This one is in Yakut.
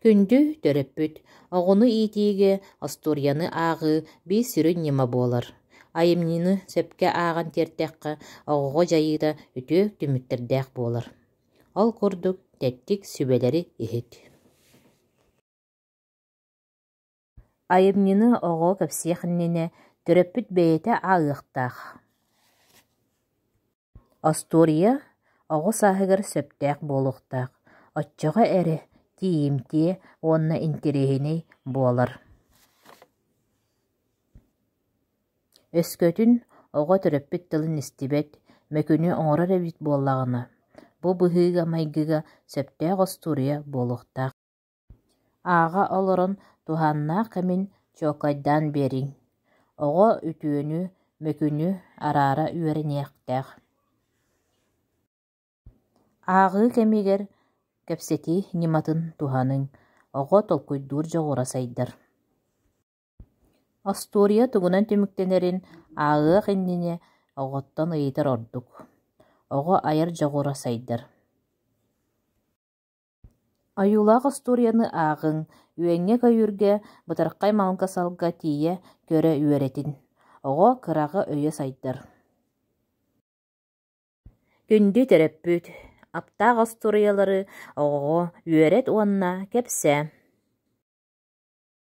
Күндү төрөппүт, оҕону иитиигэ остуоруйаны ааҕыы биир сүрүн ньыма буолар. Айымньыны сөпкө ааҕан тиэртэххэ, оҕоҕо дьайыыта үтүө түмүктэрдээх буолар. Ол курдук тэттик сүбэлэри иһит. Айымньыны оҕо кэпсиэх иннинэ төрөппүт бэйэтэ ааҕыахтаах. Остуоруйа оҕо сааһыгар сөптөөх буолуохтаах, оччоҕо эрэ тиийимтиэ уонна интэриэһинэй буолар. Өскөтүн оҕо төрөппүт тылын истибэт, мөкүнү оҥорор эбит буоллаҕына, бу быһыыга-майгыга сөптөөх остуоруйа буолуохтаах. Ааҕа олорон туһааннаах кэмин чуолкайдаан биэриҥ, оҕо үтүөнү, мөкүнү араара үөрэниэхтээх. Ааҕыы кэмигэр кэпсэтии ньыматын туһаныҥ, оҕо толкуйдуур дьоҕура сайдар. Остуоруйа тугунан түмүктэнэрин ааҕыах иннинэ оҕоттон ыйытар ордук, оҕо айар дьоҕура сайдар. Ойуулаах остуоруйаны ааҕыҥ, үөҥҥэ-көйүүргэ, бытархай малга-салга тиийэ көрө үөрэтин, оҕо кыраҕы өйө сайдар. Күндү төрөппүт, аптаах остуоруйалары оҕоҕо үөрэт уонна кэпсээ.